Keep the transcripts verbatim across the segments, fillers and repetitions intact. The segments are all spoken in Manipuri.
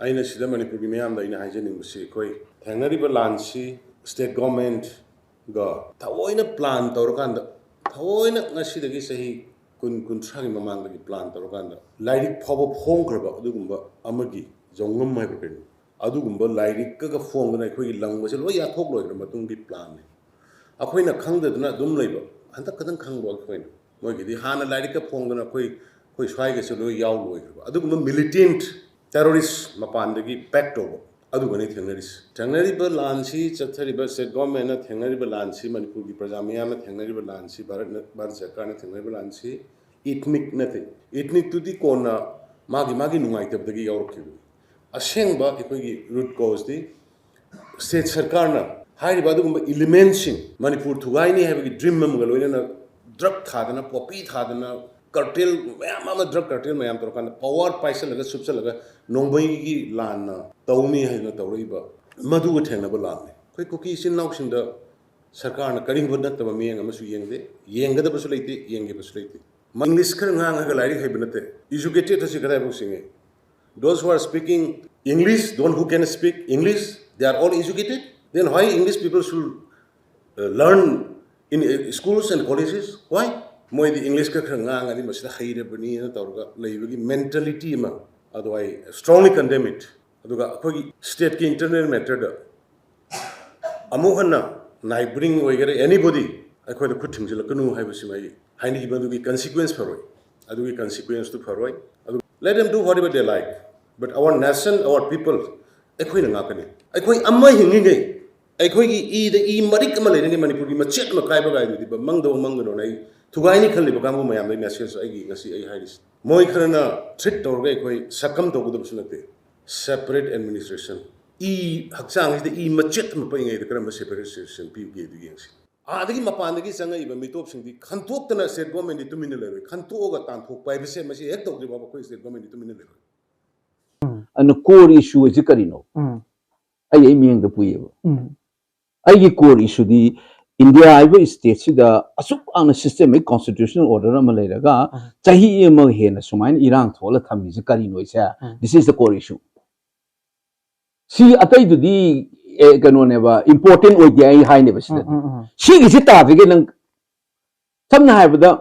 ꯑꯩꯅ ꯁꯤꯗ ꯃꯅꯤꯄꯨꯔꯒꯤ ꯃꯤꯌꯥꯝꯗ ꯑꯩꯅ ꯍꯥꯏꯖꯅꯤꯡꯕꯁꯤ, ꯑꯩꯈꯣꯏ ꯊꯦꯡꯅꯔꯤꯕ ꯂꯥꯟꯁꯤ state government ꯒ ꯊꯑꯣꯏꯅ plan ꯇꯧꯔꯀꯥꯟꯗ, ꯊꯑꯣꯏꯅ ꯉꯁꯤꯗꯒꯤ ꯆꯍꯤ ꯀꯨꯟ, ꯀꯨꯟꯊ꯭ꯔꯥꯒꯤ ꯃꯃꯥꯡꯗꯒꯤ plan ꯇꯧꯔꯀꯥꯟꯗ ꯂꯥꯏꯔꯤꯛ ꯐꯥꯎꯕ ꯐꯣꯡꯈ꯭ꯔꯕ ꯑꯗꯨꯒꯨꯝꯕ ꯑꯃꯒꯤ ꯖꯣꯡꯉꯝ ꯍꯥꯏꯕ ꯀꯩꯅꯣ, ꯑꯗꯨꯒꯨꯝꯕ ꯂꯥꯏꯔꯤꯛꯀꯒ ꯐꯣꯡꯗꯅ ꯑꯩꯈꯣꯏꯒꯤ ꯂꯪꯕꯁꯦ ꯂꯣꯏ ꯌꯥꯊꯣꯛ ꯂꯣꯏꯈ꯭ꯔ ꯃꯇꯨꯡꯒꯤ planꯅꯤ꯫ ꯑꯩꯈꯣꯏꯅ ꯈꯪꯗꯗꯅ ꯑꯗꯨꯝ ꯂꯩꯕ, ꯍꯟꯗꯛ ꯈꯛꯇꯪ ꯈꯪꯕ ꯑꯩꯈꯣꯏꯅ꯫ ꯃꯣꯏꯒꯤꯗꯤ ꯍꯥꯟꯅ ꯂꯥꯏꯔꯤꯛꯀ ꯐꯣꯡꯗꯅ ꯑꯩꯈꯣꯏ, ꯑꯩꯈꯣꯏ ꯁ꯭ꯋꯥꯏꯒꯁꯦ ꯂꯣꯏ ꯌꯥꯎ ꯂꯣꯏꯈ꯭ꯔꯕ꯫ ꯑꯗꯨꯒꯨꯝꯕ militant terrorist ꯃꯄꯥꯟꯗꯒꯤ back ꯇꯧꯕ, ꯑꯗꯨꯒꯅꯤ ꯊꯦꯡꯅꯔꯤꯁꯤ꯫ ꯊꯦꯡꯅꯔꯤꯕ ꯂꯥꯟꯁꯤ, ꯆꯠꯊꯔꯤꯕ state governmentꯅ ꯊꯦꯡꯅꯔꯤꯕ ꯂꯥꯟꯁꯤ, ꯃꯅꯤꯄꯨꯔꯒꯤ ꯄ꯭ꯔꯖꯥ ꯃꯤꯌꯥꯝꯅ ꯊꯦꯡꯅꯔꯤꯕ ꯂꯥꯟꯁꯤ, ꯚꯥꯔꯠꯅ, ꯚꯥꯔꯠ ꯁꯔꯀꯥꯔꯅ ꯊꯦꯡꯅꯔꯤꯕ ꯂꯥꯟꯁꯤ ethnic ꯅꯠꯇꯦ꯫ Ethnicꯇꯨꯗꯤ ꯀꯣꯟꯅ ꯃꯥꯒꯤ, ꯃꯥꯒꯤ ꯅꯨꯡꯉꯥꯏꯇꯕꯗꯒꯤ ꯌꯥꯎꯔꯛꯈꯤꯕꯅꯤ꯫ ꯑꯁꯦꯡꯕ ꯑꯩꯈꯣꯏꯒꯤ root causeꯇꯤ state ꯁꯔꯀꯥꯔꯅ ꯍꯥꯏꯔꯤꯕ ꯑꯗꯨꯒꯨꯝꯕ elementꯁꯤꯡ, ꯃꯅꯤꯄꯨꯔ ꯊꯨꯒꯥꯏꯅꯤ ꯍꯥꯏꯕꯒꯤ dream ꯑꯃꯒ ꯂꯣꯏꯅꯅ drug ꯊꯥꯗꯅ, poppy ꯊꯥꯗꯅ, cartel ꯃꯌꯥꯝ ꯑꯃ, drug cartel ꯃꯌꯥꯝ ꯇꯧꯔꯀꯥꯟꯗ power ꯄꯥꯏꯁꯜꯂꯒ, ꯁꯨꯞꯆꯜꯂꯒ ꯅꯣꯡꯃꯩꯒꯤ ꯂꯥꯟꯅ ꯇꯧꯅꯤ ꯍꯥꯏꯗꯅ ꯇꯧꯔꯛꯏꯕ, ꯃꯗꯨꯒ ꯊꯦꯡꯅꯕ ꯂꯥꯟꯅꯤ꯫ ꯑꯩꯈꯣꯏ ꯀꯨꯀꯤ ꯏꯆꯤꯟ ꯏꯅꯥꯎꯁꯤꯡꯗ ꯁꯔꯀꯥꯔꯅ ꯀꯔꯤꯒꯨꯝꯕ ꯅꯠꯇꯕ ꯃꯤꯠꯌꯦꯡ ꯑꯃꯁꯨ ꯌꯦꯡꯗꯦ, ꯌꯦꯡꯒꯗꯕꯁꯨ ꯂꯩꯇꯦ, ꯌꯦꯡꯒꯦꯕꯁꯨ ꯂꯩꯇꯦ꯫ English ꯈꯔ ꯉꯥꯡꯉꯒ ꯂꯥꯏꯔꯤꯛ ꯍꯩꯕ ꯅꯠꯇꯦ꯫ Educated ꯑꯁꯤ ꯀꯗꯥꯏꯐꯥꯎ ꯆꯤꯡꯉꯤ? Those who are speaking English, those who can speak English, they are all educated. Then why English people should uh, learn in uh, schools and colleges? Why? ꯃꯣꯏꯗꯤ English ꯈꯔ ꯈꯔ ꯉꯥꯡꯉꯗꯤ ꯃꯁꯤꯗ ꯍꯩꯔꯕꯅꯤꯅ ꯇꯧꯔꯒ ꯂꯩꯕꯒꯤ mentality ꯑꯃ, ꯑꯗꯣ I strongly condemn it. ꯑꯗꯨꯒ ꯑꯩꯈꯣꯏꯒꯤ stateꯀꯤ internal matterꯗ ꯑꯃꯨꯛ ꯍꯟꯅ neighboring ꯑꯣꯏꯒꯦꯔꯥ, anybody, ꯑꯩꯈꯣꯏꯗ ꯈꯨꯠ ꯊꯤꯡꯖꯤꯜꯂꯛꯀꯅꯨ ꯍꯥꯏꯕꯁꯤꯃ ꯑꯩ ꯍꯥꯏꯅꯤꯡꯉꯤꯕ꯫ ꯑꯗꯨꯒꯤ consequence ꯐꯔꯣꯏ, ꯑꯗꯨꯒꯤ consequenceꯇꯨ ꯐꯔꯣꯏ꯫ ꯑꯗꯨ let them do whatever they like, but our nation, our people, ꯑꯩꯈꯣꯏꯅ ꯉꯥꯛꯀꯅꯤ꯫ ꯑꯩꯈꯣꯏ ꯑꯃ ꯍꯤꯡꯉꯤꯉꯩ, ꯑꯩꯈꯣꯏꯒꯤ ꯏꯗ ꯏ ꯃꯔꯤꯛ ꯑꯃ ꯂꯩꯔꯤꯉꯩ, ꯃꯅꯤꯄꯨꯔꯒꯤ ꯃꯆꯦꯠ ꯑꯃ ꯀꯥꯏꯕ ꯀꯥꯏꯗꯨꯗꯤ ꯃꯪꯗꯕ ꯃꯪꯒꯅꯣꯅ ꯑꯩ ꯊꯨꯒꯥꯏꯅꯤ ꯈꯜꯂꯤꯕ ꯀꯥꯡꯕꯨ ꯃꯌꯥꯝꯗꯩ message ꯑꯩꯒꯤ ꯉꯁꯤ ꯑꯩ ꯍꯥꯏꯔꯤꯁꯤ꯫ ꯃꯣꯏ ꯈꯔꯅ threat ꯇꯧꯔꯒ ꯑꯩꯈꯣꯏ succumb ꯇꯧꯒꯗꯕꯁꯨ ꯅꯠꯇꯦ꯫ Separate administration, ꯏ ꯍꯛꯆꯥꯡꯁꯤꯗ ꯏ ꯃꯆꯦꯠ ꯑꯃ ꯄꯛꯏꯉꯩꯗ ꯀꯔꯝꯕ separate administration ꯄꯤꯕꯒꯦ ꯑꯗꯨ ꯌꯦꯡꯁꯤ꯫ ꯑꯥꯗꯒꯤ ꯃꯄꯥꯟꯗꯒꯤ ꯆꯪꯉꯛꯏꯕ ꯃꯤꯇꯣꯞꯁꯤꯡꯗꯤ ꯈꯟꯇꯣꯛꯇꯅ state governmentꯗꯤ ꯇꯨꯃꯤꯟꯅ ꯂꯩꯔꯣꯏ꯫ ꯈꯟꯇꯣꯛꯑꯒ ꯇꯥꯟꯊꯣꯛꯄ ꯍꯥꯏꯕꯁꯦ ꯃꯁꯤ ꯍꯦꯛ ꯇꯧꯗ꯭ꯔꯤ ꯐꯥꯎꯕ ꯑꯩꯈꯣꯏ state governmentꯗꯤ ꯇꯨꯃꯤꯟꯅ ꯂꯩꯔꯣꯏ꯫ ꯑꯗꯨꯅ core issue ꯑꯁꯤ ꯀꯔꯤꯅꯣ? ꯎꯝ ꯑꯩ ꯑꯩ ꯃꯤꯠꯌꯦꯡꯗ ꯄꯨꯏꯌꯦꯕ꯫ ꯎꯝ ꯑꯩꯒꯤ core issueꯗꯤ India ꯍꯥꯏꯕ stateꯁꯤꯗ ꯑꯁꯨꯛ ꯌꯥꯝꯅ systemic constitutional order ꯑꯃ ꯂꯩꯔꯒ ꯑꯥ꯫ ꯆꯍꯤ ꯑꯃ ꯍꯦꯟꯅ ꯁꯨꯃꯥꯏꯅ ꯏꯔꯥꯡ ꯊꯣꯛꯍꯜꯂ ꯊꯝꯃꯤꯁꯦ ꯀꯔꯤꯅꯣ ꯁꯦ? ꯎꯝ꯫ This is the core issue. ꯁꯤ ꯑꯇꯩꯗꯨꯗꯤ ꯑꯦ, ꯀꯩꯅꯣꯅꯦꯕ, ꯏꯝꯄꯣꯔꯇꯦꯟ ꯑꯣꯏꯗꯦ ꯑꯩ ꯍꯥꯏꯅꯦꯕ ꯁꯤꯗꯗꯤ꯫ ꯎꯝ, ꯎꯝ, ꯎꯝ. ꯁꯤꯒꯤꯁꯤ ꯇꯥꯗ꯭ꯔꯤꯒꯩ ꯅꯪ, ꯁꯝꯅ ꯍꯥꯏꯔꯕꯗ,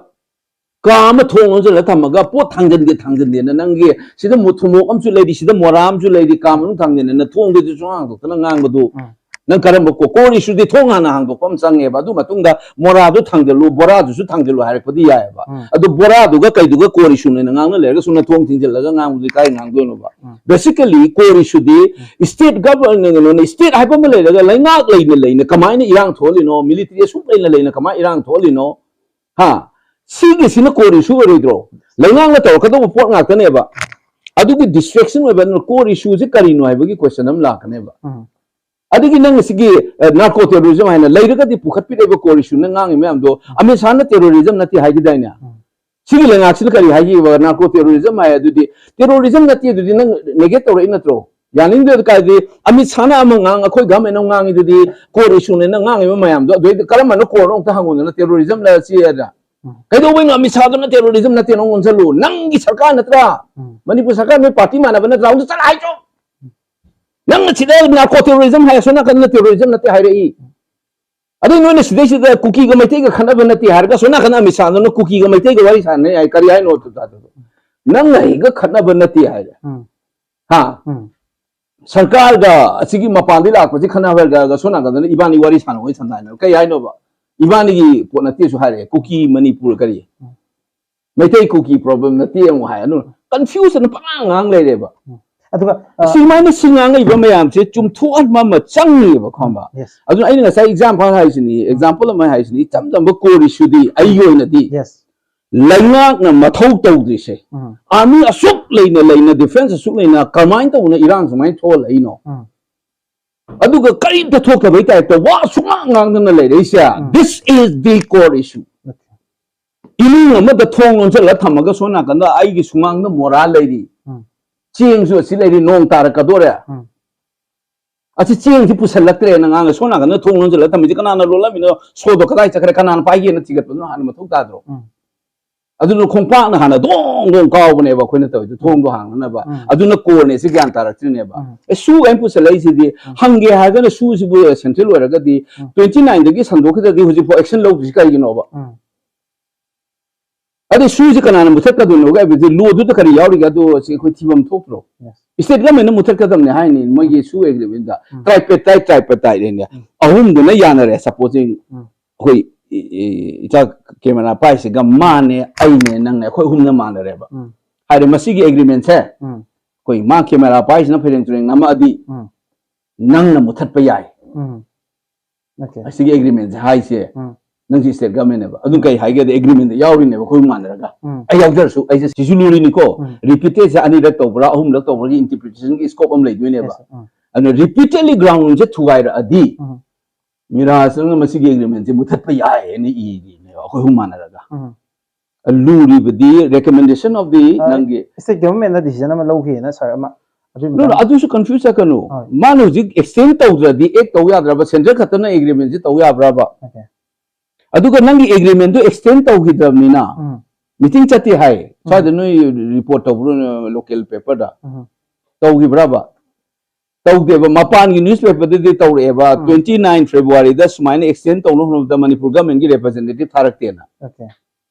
ꯀꯥ ꯑꯃ ꯊꯣꯡ ꯂꯣꯟꯁꯤꯜꯂ ꯊꯝꯃꯒ ꯄꯣꯠ ꯊꯥꯡꯖꯟꯒꯦ ꯊꯥꯡꯖꯟꯗꯦꯅ, ꯅꯪꯒꯤ ꯁꯤꯗ ꯃꯨ-, ꯊꯨꯃꯣꯛ ꯑꯃꯁꯨ ꯂꯩꯔꯤ, ꯁꯤꯗ ꯃꯣꯔꯥ ꯑꯃꯁꯨ ꯂꯩꯔꯤ, ꯀꯥ ꯃꯅꯨꯡ ꯊꯥꯡꯖꯟꯗꯦꯅ ꯊꯣꯡꯗꯨꯗꯤ ꯁꯨꯡꯍꯥꯡ ꯍꯥꯡꯗꯣꯛꯇꯅ ꯉꯥꯡꯕꯗꯨ, ꯎꯝ. ꯅꯪ ꯀꯔꯝꯕ ꯀꯣ-, core issue ꯗꯤ ꯊꯣꯡ ꯍꯥꯟꯅ ꯍꯥꯡꯗꯣꯛꯄ ꯑꯃ ꯆꯪꯉꯦꯕ꯫ ꯑꯗꯨ ꯃꯇꯨꯡꯗ ꯃꯣꯔꯥꯗꯨ ꯊꯥꯡꯖꯜꯂꯨ, ꯕꯣꯔꯥꯗꯨꯁꯨ ꯊꯥꯡꯖꯜꯂꯨ ꯍꯥꯏꯔꯛꯄꯗꯤ ꯌꯥꯏꯑꯕ꯫ ꯎꯝ. ꯑꯗꯨ ꯕꯣꯔꯥꯗꯨꯒ ꯀꯩꯗꯨꯒ core issue ꯅꯦꯅ ꯉꯥꯡꯅ ꯂꯩꯔꯒ ꯁꯣꯝꯗ ꯊꯣꯡ ꯊꯤꯡꯖꯤꯜꯂꯒ ꯉꯥꯡꯕꯗꯨꯗꯤ ꯀꯥꯏ ꯉꯥꯡꯗꯣꯏꯅꯣꯕ? ꯎꯝ. Basically, core issue ꯗꯤ state government, state ꯍꯥꯏꯕ ꯑꯃ ꯂꯩꯔꯒ ꯂꯩꯉꯥꯛ ꯂꯩꯅ ꯂꯩꯅ ꯀꯃꯥꯏꯅ ꯏꯔꯥꯡ ꯊꯣꯛꯍꯜꯂꯤꯅꯣ, military ꯑꯁꯨꯛ ꯂꯩꯅ ꯂꯩꯅ ꯀꯃꯥꯏꯅ ꯏꯔꯥꯡ ꯊꯣꯛꯍꯜꯂꯤꯅꯣ? ꯍꯥ? ꯁꯤꯒꯤꯁꯤꯅ core issue ꯑꯣꯏꯔꯣꯏꯗ꯭ꯔꯣ? ꯂꯩꯉꯥꯛꯅ ꯇꯧꯔꯛꯀꯗꯧꯕ ꯄꯣꯠ ꯉꯥꯛꯇꯅꯦꯕ꯫ ꯑꯗꯨꯒꯤ distraction ꯑꯣꯏꯕ, ꯑꯗꯨꯅ core issue ꯁꯤ ꯀꯔꯤꯅꯣ ꯍꯥꯏꯕꯒꯤ question ꯑꯃ ꯂꯥꯛꯀꯅꯦꯕ꯫ ꯎꯝ. ꯑꯗꯨꯒꯤ ꯅꯪ ꯁꯤꯒꯤ, ꯑ, narco terrorism ꯍꯥꯏꯅ ꯂꯩꯔꯒꯗꯤ ꯄꯨꯈꯠꯄꯤꯔꯛꯏꯕ core issue ꯅꯪ ꯉꯥꯡꯉꯤ ꯃꯌꯥꯝꯗꯣ, ꯑꯃꯤꯠ ꯁꯥꯍꯅ terrorism ꯅꯠꯇꯦ ꯍꯥꯏꯈꯤꯗꯥꯏꯅꯦ? ꯎꯝ. ꯁꯤꯒꯤ ꯂꯩꯉꯥꯛꯁꯤꯅ ꯀꯔꯤ ꯍꯥꯏꯈꯤꯕ? Narco terrorism ꯍꯥꯏ ꯑꯗꯨꯗꯤ terrorism ꯅꯠꯇꯦ ꯑꯗꯨꯗꯤ ꯅꯪ negate ꯇꯧꯔꯛꯏ ꯅꯠꯇ꯭ꯔꯣ? ꯌꯥꯅꯤꯡꯗ꯭ꯔꯦ ꯀꯥꯏꯗꯤ ꯑꯃꯤꯠ ꯁꯥꯍꯅ ꯑꯃ ꯉꯥꯡ, ꯑꯩꯈꯣꯏ government ꯑꯃ ꯉꯥꯡꯉꯤꯗꯨꯗꯤ core issue ꯅꯦꯅ ꯉꯥꯡꯉꯤꯕ ꯃꯌꯥꯝꯗꯣ, ꯑꯗꯨꯏꯗꯤ ꯀꯔꯝꯕꯅ core ꯅꯣ ꯑꯝꯇ ꯍꯪꯉꯣꯗꯅ, terrorism ꯂ ꯁꯤ ꯍꯥꯏꯗ꯭ꯔꯥ? ꯎꯝ. ꯀꯩꯗꯧꯕꯩꯅꯣ ꯑꯃꯤꯠ ꯁꯥꯍꯗꯨꯅ terrorism ꯅꯠꯇꯦꯅ ꯑꯃꯨꯛ ꯑꯣꯟꯁꯤꯜꯂꯨ? ꯅꯪꯒꯤ ꯁꯔꯀꯥꯔ ꯅꯠꯇ꯭ꯔꯥ? ꯎꯝ. ꯃꯅꯤꯄꯨꯔ ꯁꯔꯀꯥꯔ ꯅꯣꯏ party ꯃꯥꯟꯅꯕ ꯅꯠꯇ꯭ꯔꯥ? ꯑꯃꯨꯛꯇ ꯆꯠꯂ ꯍꯥꯏꯆꯣ꯫ ꯅꯪꯅ ꯁꯤꯗ narco terrorism ꯍꯥꯏ, ꯑꯁꯣꯝ ꯅꯥꯀꯟꯗ terrorism ꯅꯠꯇꯦ ꯍꯥꯏꯔꯛꯏ꯫ ꯑꯗꯩ ꯅꯣꯏꯅ ꯁꯤꯗꯩꯁꯤꯗ ꯀꯨꯀꯤꯒ ꯃꯩꯇꯩꯒ ꯈꯠꯅꯕ ꯅꯠꯇꯦ ꯍꯥꯏꯔꯒ, ꯑꯁꯣꯝ ꯅꯥꯀꯟꯗ ꯑꯃꯤꯠ ꯁꯥꯍꯗꯨꯅ ꯀꯨꯀꯤꯒ ꯃꯩꯇꯩꯒ ꯋꯥꯔꯤ ꯁꯥꯟꯅꯩ ꯍꯥꯏ, ꯀꯔꯤ ꯍꯥꯏꯅꯣ ꯑꯗꯨ ꯇꯥꯗꯕ? ꯅꯪꯅ ꯑꯩꯒ ꯈꯠꯅꯕ ꯅꯠꯇꯦ ꯍꯥꯏꯔꯦ꯫ ꯎꯝ. ꯍꯥ? ꯎꯝ. ꯁꯔꯀꯥꯔꯒ ꯑꯁꯤꯒꯤ ꯃꯄꯥꯟꯗꯒꯤ ꯂꯥꯛꯄꯁꯤ ꯈꯠꯅꯕꯒ ꯑꯁꯣꯝ ꯅꯥꯀꯟꯗꯅ ꯏꯕꯥꯅꯤ ꯋꯥꯔꯤ ꯁꯥꯟꯅꯧ ꯁꯝꯅ ꯍꯥꯏꯅ ꯀꯩ ꯍꯥꯏꯅꯣꯕ? ꯏꯕꯥꯅꯤꯒꯤ ꯄꯣꯠ ꯅꯠꯇꯦꯁꯨ ꯍꯥꯏꯔꯛꯑꯦ꯫ ꯀꯨꯀꯤ ꯃꯅꯤꯄꯨꯔ ꯀꯔꯤ? ꯎꯝ. ꯃꯩꯇꯩ ꯀꯨꯀꯤ problem ꯅꯠꯇꯦ ꯑꯃꯨꯛ ꯍꯥꯏ꯫ ꯑꯗꯨꯅ confusion ꯄꯉꯥꯡ ꯉꯥꯡ ꯂꯩꯔꯦꯕ꯫ ꯑꯗꯨꯒ ꯑ, ꯁꯨꯃꯥꯏꯅ ꯁꯤ ꯉꯥꯡꯉꯛꯏꯕ ꯃꯌꯥꯝꯁꯦ ꯆꯨꯝꯊꯣꯛꯍꯟꯕ ꯑꯃ ꯆꯪꯉꯦꯕ, ꯈꯪꯕ? Yes. ꯑꯗꯨꯅ ꯑꯩꯅ ꯉꯁꯥꯏ example ꯍꯥꯏꯁꯤꯅꯤ, example ꯑꯃ ꯍꯥꯏꯁꯤꯅꯤ, ꯏꯆꯝ ꯆꯝꯕ core issue ꯗꯤ ꯑꯩꯒꯤ ꯑꯣꯏꯅꯗꯤ Yes. ꯂꯩꯉꯥꯛꯅ ꯃꯊꯧ ꯇꯧꯗ꯭ꯔꯤꯁꯦ, ꯎꯝ. army ꯑꯁꯨꯛ ꯂꯩꯅ ꯂꯩꯅ, defence ꯑꯁꯨꯛ ꯂꯩꯅ ꯀꯃꯥꯏꯅ ꯇꯧꯅ ꯏꯔꯥꯡ ꯁꯨꯃꯥꯏꯅ ꯊꯣꯛꯍꯜꯂꯛꯏꯅꯣ? ꯎꯝ. ꯑꯗꯨꯒ ꯀꯔꯤꯝꯇ ꯊꯣꯛꯇꯕꯩ type ꯇ ꯋꯥ ꯁꯨꯉꯥꯡ ꯉꯥꯡꯗꯅ ꯂꯩꯔꯛꯏꯁꯦ, ꯎꯝ. This is the core issue. Okay. ꯏꯃꯨꯡ ꯑꯃꯗ ꯊꯣꯡ ꯂꯣꯟꯁꯤꯜꯂ ꯊꯝꯃꯒ ꯁꯣꯝ ꯅꯥꯀꯟꯗ ꯑꯩꯒꯤ ꯁꯨꯃꯥꯡꯗ ꯃꯣꯔꯥ ꯂꯩꯔꯤ, ꯎꯝ. ꯆꯦꯡꯁꯨ ꯑꯁꯤ ꯂꯩꯔꯤ, ꯅꯣꯡ ꯇꯥꯔꯛꯀꯗꯣꯔꯦ, ꯎꯝ. ꯑꯁꯤ ꯆꯦꯡꯁꯤ ꯄꯨꯁꯜꯂꯛꯇ꯭ꯔꯦꯅ ꯉꯥꯡꯉ ꯁꯣꯝ ꯅꯥꯀꯟꯗ ꯊꯣꯡ ꯂꯣꯟꯁꯤꯜꯂ ꯊꯝꯃꯤꯁꯦ ꯀꯅꯥꯅ ꯂꯣꯜꯂꯝꯃꯤꯅꯣ? ꯁꯣꯗꯣ ꯀꯗꯥꯏ ꯆꯠꯈ꯭ꯔꯦ? ꯀꯅꯥꯅ ꯄꯥꯏꯒꯦꯅ ꯊꯤꯒꯠꯄꯗꯨꯅ ꯍꯥꯟꯅ ꯃꯊꯧ ꯇꯥꯗ꯭ꯔꯣ? ꯎꯝ. ꯑꯗꯨꯅ ꯈꯣꯡꯄꯥꯛꯅ ꯍꯥꯟꯅ ꯗꯣꯡ ꯗꯣꯡ ꯀꯥꯎꯕꯅꯦꯕ ꯑꯩꯈꯣꯏꯅ ꯇꯧꯔꯤꯗꯣ, ꯊꯣꯡꯗꯣ ꯍꯥꯡꯅꯅꯕ꯫ ꯎꯝ꯫ ꯑꯗꯨꯅ ꯀꯣꯔꯅꯦ ꯁꯤ ꯒ꯭ꯌꯥꯟ ꯇꯥꯔꯛꯇ꯭ꯔꯤꯅꯦꯕ꯫ ꯎꯝ꯫ ꯑꯦ, ꯁꯨ ꯀꯥꯏꯅ ꯄꯨꯁꯜꯂꯛꯏꯁꯤꯗꯤ, ꯎꯝ꯫ ꯍꯪꯒꯦ ꯍꯥꯏꯔꯒꯅ ꯁꯨꯁꯤꯕꯨ ꯁꯦꯟꯇ꯭ꯔꯦꯜ ꯑꯣꯏꯔꯒꯗꯤ ꯎꯝ꯫ ꯇ꯭ꯋꯦꯟꯇꯤ ꯅꯥꯏꯟꯗꯒꯤ ꯁꯟꯗꯣꯛꯈꯤꯗ꯭ꯔꯗꯤ ꯍꯧꯖꯤꯛꯐꯥꯎ ꯑꯦꯛꯁꯟ ꯂꯧꯗ꯭ꯔꯤꯁꯤ ꯀꯔꯤꯒꯤꯅꯣꯕ? ꯎꯝ꯫ ꯑꯗꯩ ꯁꯨꯁꯤ ꯀꯅꯥꯅ ꯃꯨꯊꯠꯀꯗꯣꯏꯅꯣꯒ ꯍꯥꯏꯕꯁꯦ ꯂꯣꯗꯨꯗ ꯀꯔꯤ ꯌꯥꯎꯔꯤꯒꯦ? ꯑꯗꯨ ꯁꯤ ꯑꯩꯈꯣꯏ ꯊꯤꯕꯝ ꯊꯣꯛꯇ꯭ꯔꯣ? Yes. ꯏꯁꯇꯦꯠ ꯒꯃꯦꯟꯅ ꯃꯨꯊꯠꯀꯗꯕꯅꯦ ꯍꯥꯏꯅꯤ ꯃꯣꯏꯒꯤ ꯁꯨ ꯑꯦꯒ꯭ꯔꯤꯃꯦꯟꯗ꯫ ꯎꯝ꯫ ꯇ꯭ꯔꯥꯏꯄꯦꯠ ꯇꯥꯏ, ꯇ꯭ꯔꯥꯏꯄꯦꯠ ꯇꯥꯏ ꯂꯩꯅꯦ꯫ ꯎꯝ꯫ ꯑꯍꯨꯝꯗꯨꯅ ꯌꯥꯅꯔꯦ, ꯁꯄꯣꯖꯤꯡ ꯎꯝ꯫ ꯑꯩꯈꯣꯏ ꯏ-, ꯏ-, ꯏꯆꯥ ꯀꯦꯃꯦꯔꯥ ꯄꯥꯏꯁꯤꯒ ꯃꯥꯅꯦ, ꯑꯩꯅꯦ, ꯅꯪꯅꯦ, ꯑꯩꯈꯣꯏ ꯑꯍꯨꯝꯅ ꯃꯥꯟꯅꯔꯦꯕ꯫ ꯎꯝ꯫ ꯍꯥꯏꯔꯦ ꯃꯁꯤꯒꯤ ꯑꯦꯒ꯭ꯔꯤꯃꯦꯟꯁꯦ ꯎꯝ꯫ ꯑꯩꯈꯣꯏ ꯃꯥ ꯀꯦꯃꯦꯔꯥ ꯄꯥꯏꯁꯤꯅ ꯐꯩꯔꯦꯡ ꯇꯨꯔꯦꯡ ꯅꯝꯃꯛꯑꯗꯤ ꯎꯝ꯫ ꯅꯪꯅ ꯃꯨꯊꯠꯄ ꯌꯥꯏ꯫ ꯎꯝ꯫ Okay. ꯑꯁꯤꯒꯤ ꯑꯦꯒ꯭ꯔꯤꯃꯦꯟꯁꯦ ꯍꯥꯏꯁꯦ ꯎꯝ꯫ ꯅꯪꯁꯤ ꯏꯁꯇꯦꯠ ꯒꯃꯦꯟꯅꯦꯕ꯫ ꯑꯗꯨ ꯀꯩ ꯍꯥꯏꯒꯦꯗꯤ ꯑꯦꯒ꯭ꯔꯤꯃꯦꯟꯗ ꯌꯥꯎꯔꯤꯅꯦꯕ ꯑꯩꯈꯣꯏ ꯃꯥꯟꯅꯔꯒ꯫ ꯎꯝ꯫ ꯑꯩ ꯌꯥꯎꯖꯔꯁꯨ ꯑꯩꯁꯦ ꯁꯤꯁꯨ ꯂꯨꯔꯤꯅꯤꯀꯣ꯫ ꯎꯝ꯫ ꯔꯤꯄꯤꯇꯦꯠꯁꯦ ꯑꯅꯤꯔꯛ ꯇꯧꯕ꯭ꯔꯥ ꯑꯍꯨꯝꯂꯛ ꯇꯧꯕ꯭ꯔꯥꯒꯤ ꯏꯟꯇꯔꯄ꯭ꯔꯤꯇꯦꯁꯟꯒꯤ ꯁ꯭ꯀꯣꯞ ꯑꯃ ꯂꯩꯗꯣꯏꯅꯦꯕ꯫ Yes, sir. ꯎꯝ꯫ ꯑꯗꯨꯅ ꯔꯤꯄꯤꯇꯦꯗꯂꯤ ꯒ꯭ꯔꯥꯎꯟꯁꯦ ꯊꯨꯒꯥꯏꯔꯛꯑꯗꯤ ꯎꯝ꯫ ꯃꯤꯔꯥꯖꯅ ꯃꯁꯤꯒꯤ ꯑꯦꯒ꯭ꯔꯤꯃꯦꯟꯁꯦ ꯃꯨꯊꯠꯄ ꯌꯥꯏ ꯍꯥꯏꯅ ꯏꯔꯤꯅꯦꯕ ꯑꯩꯈꯣꯏ ꯑꯍꯨꯝ ꯃꯥꯟꯅꯔꯒ꯫ ꯎꯝ꯫ ꯂꯨꯔꯤꯕꯗꯤ recommendation of the ꯑ, ꯅꯪꯒꯤ state government ꯅ decision ꯑꯃ ꯂꯧꯈꯤꯅ sir ꯑꯃ ꯑꯗꯨꯒꯤ ꯅꯣ, ꯅꯣ, ꯃꯇꯥꯡꯗ꯫ ꯑꯗꯨꯁꯨ confuse ꯆꯠꯀꯅꯨ꯫ ꯍꯣꯏ꯫ ꯃꯥꯅ ꯍꯧꯖꯤꯛ extend ꯇꯧꯗ꯭ꯔꯗꯤ act ꯇꯧ ꯌꯥꯗ꯭ꯔꯕ, central ꯈꯛꯇꯅ agreement ꯁꯦ ꯇꯧ ꯌꯥꯕ꯭ꯔꯕ? Okay. ꯑꯗꯨꯒ ꯅꯪꯒꯤ agreement ꯗꯨ extend ꯇꯧꯈꯤꯗ꯭ꯔꯕꯅꯤꯅ ꯎꯝ꯫ Meeting ꯆꯠꯇꯦ ꯍꯥꯏ꯫ ꯎꯝ꯫ ꯁ꯭ꯋꯥꯏꯗ ꯅꯣꯏ report ꯇꯧꯕ꯭ꯔꯣ, local paper ꯗ? ꯎꯝ꯫ ꯇꯧꯈꯤꯕ꯭ꯔꯕ? ꯇꯧꯗꯦꯕ꯫ ꯃꯄꯥꯟꯒꯤ newspaper ꯗꯗꯤ ꯇꯧꯔꯛꯑꯦꯕ, ꯎꯝ꯫ Twenty nine February ꯗ ꯁꯨꯃꯥꯏꯅ extend ꯇꯧꯅꯕ ꯍꯣꯠꯅꯕꯗ ꯃꯅꯤꯄꯨꯔ government ꯀꯤ representative ꯊꯥꯔꯛꯇꯦꯅ꯫ Okay.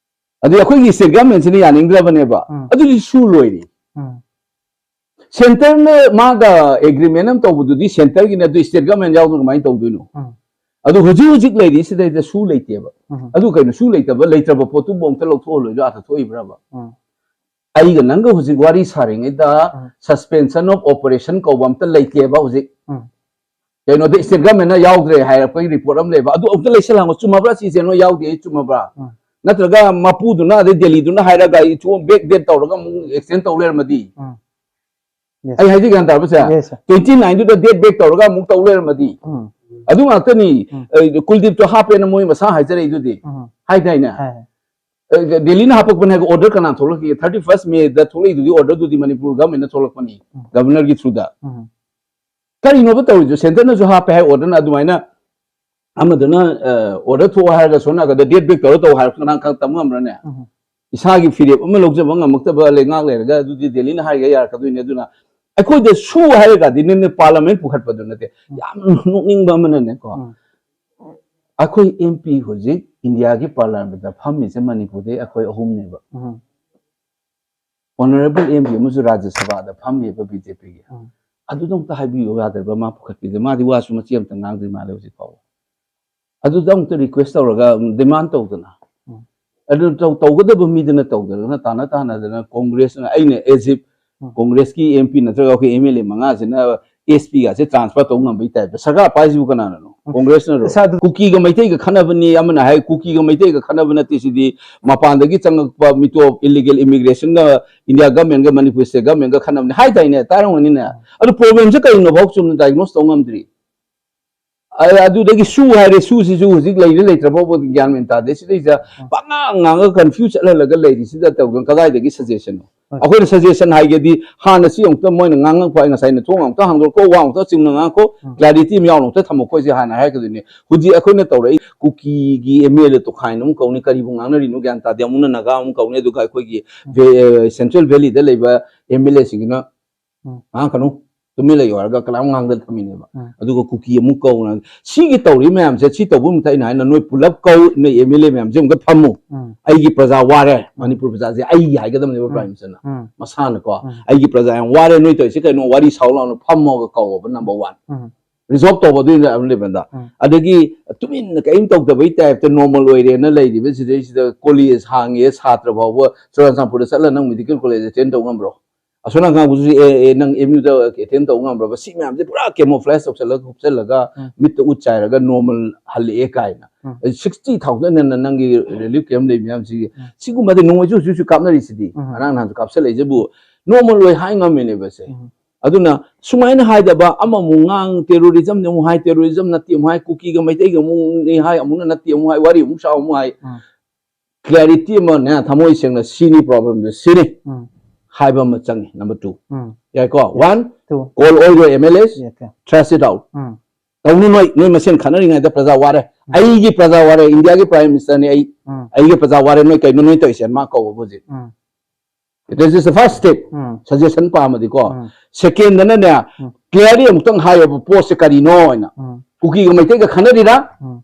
ꯑꯗꯨꯗꯤ ꯑꯩꯈꯣꯏꯒꯤ state government ꯁꯤꯅ ꯌꯥꯅꯤꯡꯗ꯭ꯔꯕꯅꯦꯕ꯫ ꯎꯝ꯫ ꯑꯗꯨꯗꯤ ꯁꯨ ꯂꯣꯏꯔꯦ꯫ ꯎꯝ꯫ Centre ꯅ ꯃꯥꯒ agreement ꯑꯃ ꯇꯧꯕꯗꯨꯗꯤ centre ꯒꯤꯅꯦ, ꯑꯗꯨ state government ꯌꯥꯎꯗꯅ ꯀꯃꯥꯏꯅ ꯇꯧꯗꯣꯏꯅꯣ? ꯎꯝ꯫ ꯑꯗꯨ ꯍꯧꯖꯤꯛ ꯍꯧꯖꯤꯛ ꯂꯩꯔꯤꯁꯤꯗꯩꯗ ꯁꯨ ꯂꯩꯇꯦꯕ꯫ ꯎꯝ꯫ ꯑꯗꯨ ꯀꯩꯅꯣ, ꯁꯨ ꯂꯩꯇꯕ, ꯂꯩꯇ꯭ꯔꯕ ꯄꯣꯠꯇꯨꯕꯨ ꯑꯝꯇ ꯂꯧꯊꯣꯛꯍꯜꯂꯣꯏꯗ꯭ꯔꯣ? ꯑꯥꯗ ꯊꯣꯛꯏꯕ꯭ꯔꯕ? ꯎꯝ꯫ ꯑꯩꯒ ꯅꯪꯒ ꯍꯧꯖꯤꯛ ꯋꯥꯔꯤ ꯁꯥꯔꯤꯉꯩꯗ ꯎꯝ꯫ Suspension of operation ꯀꯧꯕ ꯑꯝꯇ ꯂꯩꯇꯦꯕ ꯍꯧꯖꯤꯛ꯫ ꯎꯝ꯫ ꯀꯩꯅꯣꯗ state government ꯅ ꯌꯥꯎꯗ꯭ꯔꯦ ꯍꯥꯏꯔꯛꯄꯒꯤ report ꯑꯃ ꯂꯩꯕ, ꯑꯗꯨ ꯑꯝꯇ ꯂꯩꯁꯜꯂꯣ, ꯆꯨꯝꯃꯕ꯭ꯔꯥ ꯁꯤꯁꯦ? ꯅꯣꯏ ꯌꯥꯎꯗꯦ ꯍꯥꯏ ꯆꯨꯝꯃꯕ꯭ꯔꯥ? ꯎꯝ꯫ ꯅꯠꯇ꯭ꯔꯒ ꯃꯄꯨꯗꯨꯅ ꯑꯗꯩ ꯗꯦꯜꯂꯤꯗꯨꯅ ꯍꯥꯏꯔꯒ ꯑꯩ ꯁꯨꯝ back date ꯇꯧꯔꯒ ꯑꯃꯨꯛ extend ꯇꯧ ꯂꯩꯔꯝꯃꯗꯤ? ꯎꯝ꯫ Yes. ꯑꯩ ꯍꯥꯏꯖꯒꯦ ꯒ꯭ꯌꯥꯟ ꯇꯥꯔꯕꯁꯦ? Yes, sir. Twenty nine ꯗꯨꯗ date back ꯇꯧꯔꯒ ꯑꯃꯨꯛ ꯇꯧ ꯂꯩꯔꯝꯃꯗꯤ? ꯎꯝ꯫ ꯑꯗꯨ ꯉꯥꯛꯇꯅꯤ꯫ ꯎꯝ꯫ ꯑꯦ, ꯀꯨꯜꯗꯤꯞꯇꯣ ꯍꯥꯞꯄꯦꯅ ꯃꯣꯏ ꯃꯁꯥ ꯍꯥꯏꯖꯔꯛꯏꯗꯨꯗꯤ꯫ ꯎꯝ꯫ ꯍꯥꯏꯗꯥꯏꯅꯦ? ꯍꯥꯏ, ꯍꯥꯏ꯫ ꯑꯦ, ꯗꯦꯜꯂꯤꯅ ꯍꯥꯄꯛꯄꯅꯦ ꯍꯥꯏꯕ order ꯀꯅꯥ ꯊꯣꯛꯂꯛꯈꯤꯒꯦ? Thirty first May ꯗ ꯊꯣꯛꯂꯛꯏꯗꯨꯗꯤ order ꯗꯨꯗꯤ ꯃꯅꯤꯄꯨꯔ government ꯅ ꯊꯣꯛꯂꯛꯄꯅꯤ, ꯎꯝ꯫ Governor ꯒꯤ through ꯗ꯫ ꯎꯝ꯫ ꯀꯔꯤꯅꯣꯕ ꯇꯧꯔꯤꯗꯣ? Centre ꯅꯁꯨ ꯍꯥꯞꯄꯦ ꯍꯥꯏ order ꯅ, ꯑꯗꯨꯃꯥꯏꯅ ꯑꯃꯗꯨꯅ, ꯑ, order ꯊꯣꯛꯑꯣ ꯍꯥꯏꯔꯒ ꯁꯣꯝ ꯅꯥꯀꯟꯗ date back ꯇꯧꯔ ꯇꯧ ꯍꯥꯏꯔ ꯀꯅꯥ ꯈꯪ ꯇꯝ ꯉꯝꯕ꯭ꯔꯅꯦ? ꯎꯝ꯫ ꯏꯁꯥꯒꯤ ꯐꯤꯔꯦꯞ ꯑꯃ ꯂꯧꯖꯕ ꯉꯝꯃꯛꯇꯕ ꯂꯩꯉꯥꯛ ꯂꯩꯔꯒ ꯑꯗꯨꯗꯤ ꯗꯦꯜꯂꯤꯅ ꯍꯥꯏꯔꯒ ꯌꯥꯔꯛꯀꯗꯣꯏꯅꯦ꯫ ꯑꯗꯨꯅ ꯑꯩꯈꯣꯏꯗ ꯁꯨ ꯍꯥꯏꯔꯒꯗꯤ ꯅꯪꯅ ꯄꯥꯔꯂꯥꯃꯦꯟ ꯄꯨꯈꯠꯄꯗꯨ ꯅꯠꯇꯦ꯫ ꯌꯥꯝ ꯅꯣꯛꯅꯤꯡꯕ ꯑꯃꯅꯅꯦꯀꯣ, ꯎꯝ꯫ ꯑꯩꯈꯣꯏ ꯑꯦꯝ ꯄꯤ ꯍꯧꯖꯤꯛ ꯏꯟꯗꯤꯌꯥꯒꯤ ꯄꯥꯔꯂꯥꯃꯦꯟꯗ ꯐꯝꯃꯤꯁꯦ ꯃꯅꯤꯄꯨꯔꯗꯩ ꯑꯩꯈꯣꯏ ꯑꯍꯨꯝꯅꯦꯕ꯫ ꯎꯝ꯫ ꯑꯣꯅꯔꯦꯕꯜ ꯑꯦꯝ ꯄꯤ ꯑꯃꯁꯨ ꯔꯥꯖ꯭ꯌ ꯁꯚꯥꯗ ꯐꯝꯃꯤꯕ ꯕꯤ ꯖꯦ ꯄꯤꯒꯤ꯫ ꯎꯝ꯫ ꯑꯗꯨꯗ ꯑꯝꯇ ꯍꯥꯏꯕꯤꯌꯨ ꯌꯥꯗ꯭ꯔꯕ ꯃꯥ ꯄꯨꯈꯠꯄꯤꯗꯦ꯫ ꯃꯥꯗꯤ ꯋꯥꯁꯨ ꯃꯆꯦꯠ ꯑꯝꯇ ꯉꯥꯡꯗ꯭ꯔꯤ ꯃꯥꯜꯂꯦ ꯍꯧꯖꯤꯛ ꯐꯥꯎꯕ꯫ ꯑꯗꯨꯗ ꯑꯃꯨꯛꯇ ꯔꯤꯀ꯭ꯋꯦꯁ ꯇꯧꯔꯒ ꯗꯤꯃꯥꯟ ꯇꯧꯗꯅ꯫ ꯎꯝ꯫ ꯑꯗꯨ ꯇꯧ-, ꯇꯧꯒꯗꯕ ꯃꯤꯗꯨꯅ ꯇꯧꯗ꯭ꯔꯒꯅ ꯇꯥꯟꯅ ꯇꯥꯟꯅꯗꯅ ꯀꯣꯡꯒ꯭ꯔꯦꯁꯅ ꯑꯩꯅ as if ꯎꯝ꯫ ꯀꯣꯡꯒ꯭ꯔꯦꯁꯀꯤ ꯑꯦꯝ ꯄꯤ ꯅꯠꯇ꯭ꯔꯒ ꯑꯩꯈꯣꯏ ꯑꯦꯝ ꯑꯦꯜ ꯑꯦ ꯃꯉꯥꯁꯤꯅ ꯑꯦꯁ ꯄꯤ ꯒꯥꯁꯦ ꯇ꯭ꯔꯥꯟꯁꯐꯔ ꯇꯧ ꯉꯝꯕꯒꯤ ꯇꯥꯏꯞꯇ ꯁꯔꯀꯥꯔ ꯄꯥꯏꯁꯤꯕꯨ ꯀꯅꯥꯅꯅꯣ? ꯎꯝ꯫ ꯀꯣꯡꯒ꯭ꯔꯦꯁꯅꯔꯣ? ꯏꯁꯥꯗꯨ- ꯀꯨꯀꯤꯒ ꯃꯩꯇꯩꯒ ꯈꯠꯅꯕꯅꯤ ꯑꯃꯅ ꯍꯥꯏ, ꯀꯨꯀꯤꯒ ꯃꯩꯇꯩꯒ ꯈꯠꯅꯕ ꯅꯠꯇꯦ ꯁꯤꯗꯤ, ꯃꯄꯥꯟꯗꯒꯤ ꯆꯪꯉꯛꯄ ꯃꯤꯇꯣꯞ ꯏꯂꯤꯒꯦꯜ ꯏꯃꯤꯒ꯭ꯔꯦꯁꯟꯒ ꯏꯟꯗꯤꯌꯥ ꯒꯃꯦꯟꯒ ꯃꯅꯤꯄꯨꯔ ꯁ꯭ꯇꯦꯠ ꯒꯃꯦꯟꯒ ꯈꯠꯅꯕꯅꯤ ꯍꯥꯏꯗꯥꯏꯅꯦ? ꯇꯥꯔꯝꯒꯅꯤꯅꯦ꯫ ꯑꯗꯨ ꯄ꯭ꯔꯣꯕ꯭ꯂꯦꯝꯁꯦ ꯀꯩꯅꯣ ꯐꯥꯎ ꯆꯨꯝꯅ ꯗꯥꯏꯒꯅꯣꯁ ꯇꯧ ꯉꯝꯗ꯭ꯔꯤ꯫ ꯑ-, ꯑꯗꯨꯗꯒꯤ ꯁꯨ ꯍꯥꯏꯔꯦ, ꯁꯨꯁꯤꯁꯨ ꯍꯧꯖꯤꯛ ꯂꯩꯔ ꯂꯩꯇ꯭ꯔ ꯐꯥꯎꯕ ꯒ꯭ꯌꯥꯟ ꯃꯦꯟ ꯇꯥꯗꯦ꯫ ꯁꯤꯗꯩꯁꯤꯗ ꯎꯝ꯫ ꯄꯉꯥꯡ ꯉꯥꯡꯉꯒ ꯀꯟꯐ꯭ꯌꯨꯁ ꯆꯠꯍꯜꯂꯒ ꯂꯩꯔꯤꯁꯤꯗ ꯇꯧꯗꯅ ꯀꯗꯥꯏꯗꯒꯤ ꯁꯖꯦꯁꯟꯅꯣ? ꯍꯣꯏ꯫ ꯑꯩꯈꯣꯏꯅ ꯁꯖꯦꯁꯟ ꯍꯥꯏꯒꯦꯗꯤ ꯍꯥꯟꯅ ꯁꯤ ꯑꯃꯨꯛꯇ ꯃꯣꯏꯅ ꯉꯥꯡꯉꯛꯄ, ꯑꯩ ꯉꯁꯥꯏ ꯅꯊꯣꯡ ꯑꯃꯨꯛꯇ ꯍꯥꯡꯗꯣꯛꯀꯣ, ꯋꯥ ꯑꯃꯨꯛꯇ ꯆꯨꯝꯅ ꯉꯥꯡꯉꯛꯀꯣ, ꯎꯝ꯫ ꯀ꯭ꯂꯥꯔꯤꯇꯤ ꯑꯃ ꯌꯥꯎꯅ ꯑꯃꯨꯛꯇ ꯊꯝꯃꯛꯈꯣ, ꯁꯤ ꯍꯥꯟꯅ ꯍꯥꯏꯔꯛꯀꯗꯣꯏꯅꯤ꯫ ꯍꯧꯖꯤꯛ ꯑꯩꯈꯣꯏꯅ ꯇꯧꯔꯛꯏ ꯀꯨꯀꯤꯒꯤ ꯑꯦꯝ ꯑꯦꯜ ꯑꯦ ꯇꯣꯈꯥꯏꯅ ꯑꯃꯨꯛ ꯀꯧꯅꯤ, ꯀꯔꯤꯕꯨ ꯉꯥꯡꯅꯔꯤꯅꯣ ꯒ꯭ꯌꯥꯟ ꯇꯥꯗꯦ, ꯑꯃꯨꯛꯅ ꯅꯥꯒꯥ ꯑꯃꯨꯛ ꯀꯧꯅꯤ, ꯑꯗꯨꯒ ꯑꯩꯈꯣꯏꯒꯤ ꯎꯝ꯫ ꯚꯦ-, ꯑ, ꯁꯦꯟꯇ꯭ꯔꯦꯜ ꯚꯦꯂꯤꯗ ꯂꯩꯕ ꯑꯦꯝ ꯑꯦꯜ ꯑꯦꯁꯤꯡꯁꯤꯅ ꯎꯝ꯫ ꯉꯥꯡꯉꯛꯀꯅꯨ, ꯇꯨꯃꯤꯟ ꯂꯩꯌꯨ ꯍꯥꯏꯔꯒ ꯀꯅꯥꯝ ꯉꯥꯡꯗꯅ ꯊꯝꯃꯤꯅꯦꯕ꯫ ꯎꯝ꯫ ꯑꯗꯨꯒ ꯀꯨꯀꯤ ꯑꯃꯨꯛ ꯀꯧꯅ ꯁꯤꯒꯤ ꯇꯧꯔꯤ ꯃꯌꯥꯝꯁꯦ, ꯁꯤ ꯇꯧꯕ ꯃꯊꯛ ꯑꯩꯅ ꯍꯥꯏꯅ ꯅꯣꯏ ꯄꯨꯂꯞ ꯀꯧ, ꯅꯣꯏ ꯑꯦꯝ ꯑꯦꯜ ꯑꯦ ꯃꯌꯥꯝꯁꯦ ꯑꯃꯨꯛꯇ ꯐꯝꯃꯨ꯫ ꯎꯝ꯫ ꯑꯩꯒꯤ ꯄ꯭ꯔꯖꯥ ꯋꯥꯔꯦ, ꯃꯅꯤꯄꯨꯔ ꯄ꯭ꯔꯖꯥꯁꯦ ꯑꯩꯒꯤ ꯍꯥꯏꯒꯗꯕꯅꯦꯕ ꯎꯝ꯫ ꯄ꯭ꯔꯥꯏꯝ ꯃꯤꯅꯤꯁꯇꯔꯅ ꯎꯝ꯫ ꯃꯁꯥꯅꯀꯣ꯫ ꯎꯝ꯫ ꯑꯩꯒꯤ ꯄ꯭ꯔꯖꯥ ꯌꯥꯝ ꯋꯥꯔꯦ, ꯅꯣꯏ ꯇꯧꯔꯤꯁꯦ ꯀꯩꯅꯣ, ꯋꯥꯔꯤ ꯁꯥꯎ ꯂꯥꯎꯅ ꯐꯝꯃꯒ ꯀꯧꯑꯕ ꯅꯝꯕꯔ ꯋꯥꯟ꯫ ꯎꯝ꯫ ꯔꯤꯖꯣꯜꯕ ꯇꯧꯕ ꯑꯗꯨꯒꯤ ꯂꯦꯕꯦꯜꯗ꯫ ꯎꯝ꯫ ꯑꯗꯒꯤ ꯇꯨꯃꯤꯟꯅ ꯀꯔꯤꯝ ꯇꯧꯗꯕꯩ ꯇꯥꯏꯞꯇ ꯅꯣꯔꯃꯦꯜ ꯑꯣꯏꯔꯦꯅ ꯂꯩꯔꯤꯕ ꯁꯤꯗꯩꯁꯤꯗ ꯀꯣꯂꯦꯖ ꯍꯥꯡꯉꯦ, ꯁꯥꯇ꯭ꯔ ꯐꯥꯎꯕ ꯆꯨꯔꯥꯆꯥꯟꯄꯨꯔꯗ ꯆꯠꯂ ꯅꯪ ꯃꯦꯗꯤꯀꯦꯜ ꯀꯣꯂꯦꯖ ꯑꯦꯇꯦꯟ ꯇꯧ ꯉꯝꯕ꯭ꯔꯣ? ꯑꯁꯣꯝ ꯅꯥꯀꯟ ꯀꯥꯡꯕꯨꯁꯨ ꯑꯦ, ꯑꯦ, ꯅꯪ ꯑꯦꯝ ꯌꯨꯗ ꯑꯦꯇꯦꯟ ꯇꯧ ꯉꯝꯕ꯭ꯔꯕ? ꯁꯤ ꯃꯌꯥꯝꯁꯦ ꯄꯨꯔꯥ ꯀꯦꯃꯣꯐ꯭ꯂꯦꯖ ꯇꯧꯁꯜꯂꯒ ꯈꯣꯞꯆꯜꯂꯒ ꯎꯝ꯫ ꯃꯤꯠꯇ ꯎꯠ ꯆꯥꯏꯔꯒ ꯅꯣꯔꯃꯦꯜ ꯍꯜꯂꯛꯑꯦ ꯀꯥꯏꯅ꯫ ꯎꯝ꯫ ꯁꯤꯛꯁꯇꯤ ꯊꯥꯎꯖꯟ ꯍꯦꯟꯅ ꯅꯪꯒꯤ ꯔꯤꯂꯤꯐ ꯀꯦꯝ ꯂꯩ ꯃꯌꯥꯝꯁꯤꯒꯤ꯫ ꯎꯝ꯫ ꯁꯤꯒꯨꯝꯕꯗꯤ ꯅꯣꯡꯃꯩꯁꯨ ꯍꯧꯖꯤꯛ ꯍꯧꯖꯤꯛꯁꯨ ꯀꯥꯞꯅꯔꯤꯁꯤꯗꯤ꯫ ꯎꯝ꯫ ꯉꯔꯥꯡ ꯅꯍꯥꯟꯁꯨ ꯀꯥꯞꯁꯜꯂꯛꯏꯁꯤꯕꯨ ꯅꯣꯔꯃꯦꯜ ꯑꯣꯏ ꯍꯥꯏ ꯉꯝꯃꯤꯅꯦꯕ ꯁꯦ꯫ ꯎꯝ꯫ ꯑꯗꯨꯅ ꯁꯨꯃꯥꯏꯅ ꯍꯥꯏꯗꯕ, ꯑꯃꯃꯨꯛ ꯉꯥꯡ, ꯇꯦꯔꯣꯔꯤꯖꯝꯅꯤ ꯑꯃꯨꯛ ꯍꯥꯏ, ꯇꯦꯔꯣꯔꯤꯖꯝ ꯅꯠꯇꯦ ꯑꯃꯨꯛ ꯍꯥꯏ, ꯀꯨꯀꯤꯒ ꯃꯩꯇꯩꯒ ꯑꯃꯨꯛꯅꯤ ꯍꯥꯏ, ꯑꯃꯨꯛꯅ ꯅꯠꯇꯦ ꯑꯃꯨꯛ ꯍꯥꯏ, ꯋꯥꯔꯤ ꯑꯃꯨꯛ ꯁꯥꯎ ꯑꯃꯨꯛ ꯍꯥꯏ꯫ ꯎꯝ꯫ ꯀ꯭ꯂꯦꯔꯤꯇꯤ ꯑꯃꯅꯦ, ꯊꯃꯣꯏ ꯁꯦꯡꯅ ꯁꯤꯅꯤ ꯄ꯭ꯔꯣꯕ꯭ꯂꯦꯝꯁꯦ ꯁꯤꯅꯤ ꯎꯝ꯫ ꯍꯥꯏꯕ ꯑꯃ ꯆꯪꯉꯤ꯫ Number two. ꯎꯝ꯫ ꯌꯥꯏꯀꯣ? One, Two. call all your M L As, Yes, sir. thrash it out. ꯎꯝ꯫ ꯇꯧꯅꯨ ꯅꯣꯏ, ꯅꯣꯏ ꯃꯁꯦꯟ ꯈꯠꯅꯔꯤꯉꯩꯗ ꯄ꯭ꯔꯖꯥ ꯋꯥꯔꯦ꯫ ꯑꯩꯒꯤ ꯄ꯭ꯔꯖꯥ ꯋꯥꯔꯦ, ꯏꯟꯗꯤꯌꯥꯒꯤ Prime Minister ꯅꯤ ꯑꯩ, ꯎꯝ ꯑꯩꯒꯤ ꯄ꯭ꯔꯖꯥ ꯋꯥꯔꯦ, ꯅꯣꯏ ꯀꯩꯅꯣ ꯅꯣꯏ ꯇꯧꯔꯤꯁꯦ ꯃꯥ ꯀꯧꯕ ꯍꯧꯖꯤꯛ꯫ ꯎꯝ This is the first step. Um Suggestion ꯄꯥꯝꯃꯗꯤꯀꯣ꯫ Um Second ꯗꯅꯅꯦ, um clearly ꯑꯃꯨꯛꯇꯪ ꯍꯥꯏꯌꯣꯕ, ꯄꯣꯠꯁꯦ ꯀꯔꯤꯅꯣ ꯍꯥꯏꯅ꯫ ꯎꯝ ꯀꯨꯀꯤꯒ ꯃꯩꯇꯩꯒ ꯈꯠꯅꯔꯤꯔꯥ? ꯎꯝ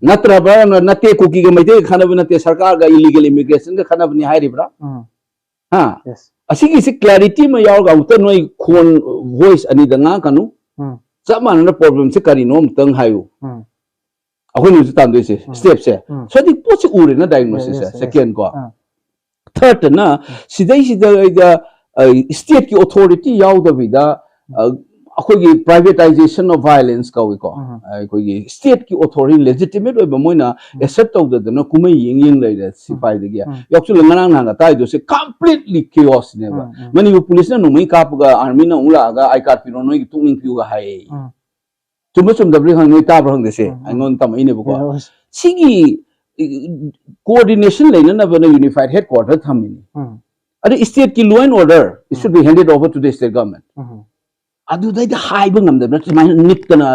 ꯅꯠꯇ꯭ꯔꯕ ꯅꯠꯇꯦ, ꯀꯨꯀꯤꯒ ꯃꯩꯇꯩꯒ ꯈꯠꯅꯕ ꯅꯠꯇꯦ, ꯁꯔꯀꯥꯔꯒ illegal immigrationꯒ ꯈꯠꯅꯕꯅꯤ ꯍꯥꯏꯔꯤꯕ꯭ꯔꯥ? ꯎꯝ ꯍꯥ? Yes. ꯑꯁꯤꯒꯤꯁꯤ clarity ꯑꯃ ꯌꯥꯎꯔꯒ ꯑꯃꯨꯛꯇ ꯅꯣꯏ ꯈꯣꯟ, voice ꯑꯅꯤꯗ ꯉꯥꯡꯀꯅꯨ꯫ ꯎꯝ ꯆꯞ ꯃꯥꯟꯅꯅ problemꯁꯦ ꯀꯔꯤꯅꯣ ꯑꯃꯨꯛꯇꯪ ꯍꯥꯏꯌꯨ꯫ ꯎꯝ ꯑꯩꯈꯣꯏꯅ ꯍꯧꯖꯤꯛ ꯇꯥꯟꯗꯣꯏꯁꯦ ꯎꯝ. Stepꯁꯦ꯫ ꯎꯝ. So ꯍꯧꯖꯤꯛ ꯄꯣꯠꯁꯦ ꯎꯔꯦꯅ diagnosisꯁꯦ꯫ Yes, yes, yes. Second ꯀꯣ꯫ ꯑꯥ. Thirdꯇꯅ ꯁꯤꯗꯩꯁꯤꯗ ꯑꯩꯗ stateꯀꯤ authority ꯌꯥꯎꯗꯕꯤꯗ, ꯑ, ꯑꯩꯈꯣꯏꯒꯤ privatization of violence ꯀꯧꯏꯀꯣ꯫ ꯎꯝ. ꯑꯩꯈꯣꯏꯒꯤ stateꯀꯤ authority legitimate ꯑꯣꯏꯕ ꯃꯣꯏꯅ assert ꯇꯧꯗꯗꯅ ꯀꯨꯝꯍꯩ ꯌꯦꯡ ꯌꯦꯡ ꯂꯩꯔꯦ ꯁꯤꯐꯥꯏꯗꯒꯤ꯫ ꯎꯝ. ꯌꯥꯎꯁꯜꯂ ꯉꯔꯥꯡ ꯅꯍꯥꯟꯒ ꯇꯥꯏꯗꯣꯁꯦ completely chaosꯅꯦꯕ꯫ ꯎꯝ, ꯎꯝ. ꯃꯅꯤꯄꯨꯔ policeꯅ ꯅꯣꯡꯃꯩ ꯀꯥꯞꯄꯒ armyꯅ ꯑꯃꯨꯛ ꯂꯥꯛꯑꯒ I card ꯄꯤꯔꯣ, ꯅꯣꯏꯒꯤ ꯇꯣꯛꯅꯤꯡ ꯄꯤꯌꯨꯒ ꯍꯥꯏꯌꯦ꯫ ꯎꯝ. ꯆꯨꯝꯕ ꯆꯨꯝꯗꯕ꯭ꯔꯥ ꯈꯪꯗꯦ, ꯅꯣꯏ ꯇꯥꯕ꯭ꯔꯥ ꯈꯪꯗꯦ ꯁꯦ꯫ ꯎꯝ, ꯎꯝ. ꯑꯩꯉꯣꯟꯗ ꯇꯝꯃꯛꯏꯅꯦꯕꯀꯣ꯫ Yes. ꯁꯤꯒꯤ coordination ꯂꯩꯅꯅꯕꯅ unified headquarter ꯊꯝꯃꯤꯅꯤ꯫ ꯎꯝ. ꯑꯗ stateꯀꯤ law and order, it should be handed over to the state government. ꯎꯝ. ꯑꯗꯨꯗꯩꯗ ꯍꯥꯏꯕ ꯉꯝꯗꯕꯅ ꯁꯨꯃꯥꯏꯅ ꯅꯤꯛꯇꯅ,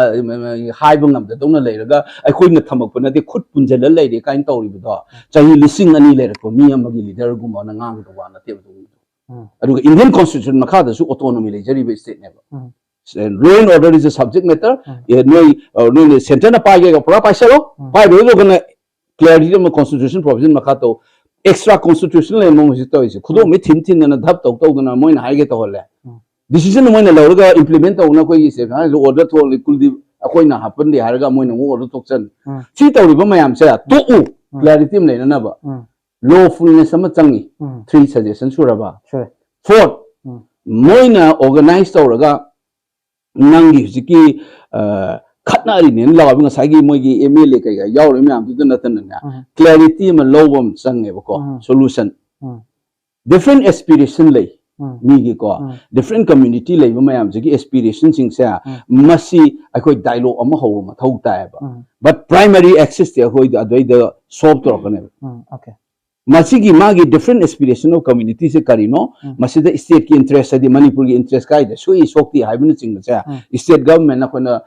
ꯍꯥꯏꯕ ꯉꯝꯗꯗꯧꯅ ꯂꯩꯔꯒ ꯑꯩꯈꯣꯏꯅ ꯊꯝꯃꯛꯄ ꯅꯠꯇꯦ, ꯈꯨꯠ ꯄꯨꯟꯁꯤꯜꯂ ꯂꯩꯔꯦ ꯀꯥꯏꯅ ꯇꯧꯔꯤꯕꯗꯣ ꯆꯍꯤ ꯂꯤꯁꯤꯡ ꯑꯅꯤ ꯂꯩꯔꯛꯄ ꯃꯤ ꯑꯃꯒꯤ leaderꯒꯨꯝꯕꯅ ꯉꯥꯡꯒꯗꯧꯕ ꯋꯥ ꯅꯠꯇꯦꯕ ꯑꯗꯨꯒꯨꯝꯕꯗꯣ꯫ ꯎꯝ. ꯑꯗꯨꯒ Indian Constitution ꯃꯈꯥꯗꯁꯨ autonomy ꯂꯩꯖꯔꯤꯕ stateꯅꯦꯕ꯫ ꯎꯝ. Law and order is a subject matter. ꯎꯝ. ꯑꯦ, ꯅꯣꯏ, ꯑ, ꯅꯣꯏꯅ centreꯅ ꯄꯥꯏꯒꯦꯒ ꯄꯨꯔꯥ ꯄꯥꯏꯁꯜꯂꯣ, ꯎꯝ. ꯄꯥꯏꯔꯣꯏꯗꯧꯒꯅ clarity ꯑꯃ constitution provision ꯃꯈꯥ ꯇꯧ, extra constitutional ꯑꯃ ꯍꯧꯖꯤꯛ ꯇꯧꯔꯤꯁꯦ, ꯈꯨꯗꯣꯝꯕꯤ ꯊꯤꯟ ꯊꯤꯟꯗꯅ ꯙꯞ ꯇꯧ ꯇꯧꯗꯅ ꯃꯣꯏꯅ ꯍꯥꯏꯒꯦ ꯇꯧꯍꯜꯂꯦ꯫ ꯎꯝ. Decision ꯃꯣꯏꯅ ꯂꯧꯔꯒ implement ꯇꯧꯅ ꯑꯩꯈꯣꯏꯒꯤ state order ꯊꯣꯛꯂꯤ, ꯀꯨꯜꯗꯤꯞ ꯑꯩꯈꯣꯏꯅ ꯍꯥꯞꯄꯟꯗꯦ ꯍꯥꯏꯔꯒ ꯃꯣꯏꯅ ꯑꯃꯨꯛ order ꯊꯣꯛꯆꯟ꯫ ꯎꯝ. ꯁꯤ ꯇꯧꯔꯤꯕ ꯃꯌꯥꯝꯁꯦ ꯇꯣꯛꯎ, ꯎꯝ. clarity ꯑꯃ ꯂꯩꯅꯅꯕ꯫ ꯎꯝ. Lawfulness ꯑꯃ ꯆꯪꯉꯤ꯫ ꯎꯝ. Three suggestion ꯁꯨꯔꯕ? ꯁꯨꯔꯦ. Fourth, ꯎꯝ. ꯃꯣꯏꯅ organize ꯇꯧꯔꯒ ꯅꯪꯒꯤ ꯍꯧꯖꯤꯛꯀꯤ, ꯑ, ꯈꯠꯅꯔꯤꯅꯦꯅ ꯂꯥꯎꯕ ꯉꯁꯥꯏꯒꯤ ꯃꯣꯏꯒꯤ M L A ꯀꯩꯀꯥ ꯌꯥꯎꯔꯤ ꯃꯌꯥꯝꯗꯨꯗ ꯅꯠꯇꯅꯅꯦ, ꯎꯝ. Clarity ꯑꯃ ꯂꯧꯕ ꯑꯃ ꯆꯪꯉꯦꯕꯀꯣ, ꯎꯝ. Solution. ꯎꯝ. Different aspiration ꯂꯩ ꯎꯝ. ꯃꯤꯒꯤꯀꯣ, ꯎꯝ. Different community ꯂꯩꯕ ꯃꯌꯥꯝꯁꯤꯒꯤ aspirationꯁꯤꯡꯁꯦ, ꯎꯝ. ꯃꯁꯤ ꯑꯩꯈꯣꯏ dialogue ꯑꯃ ꯍꯧꯕ ꯃꯊꯧ ꯇꯥꯏꯌꯦꯕ꯫ ꯎꯝ. But primary axisꯇꯤ ꯑꯩꯈꯣꯏꯗ ꯑꯗꯨꯗꯩꯗ solve ꯇꯧꯔꯛꯀꯅꯦꯕ꯫ ꯎꯝ. Okay. ꯃꯁꯤꯒꯤ ꯃꯥꯒꯤ different aspiration of communityꯁꯦ ꯀꯔꯤꯅꯣ? ꯎꯝ. ꯃꯁꯤꯗ stateꯀꯤ interest ꯍꯥꯏꯗꯤ ꯃꯅꯤꯄꯨꯔꯒꯤ interest ꯀꯥꯏꯗ ꯁꯣꯛꯏ ꯁꯣꯛꯇꯦ ꯍꯥꯏꯕꯅꯆꯤꯡꯕꯁꯦ, ꯎꯝ. State governmentꯅ ꯑꯩꯈꯣꯏꯅ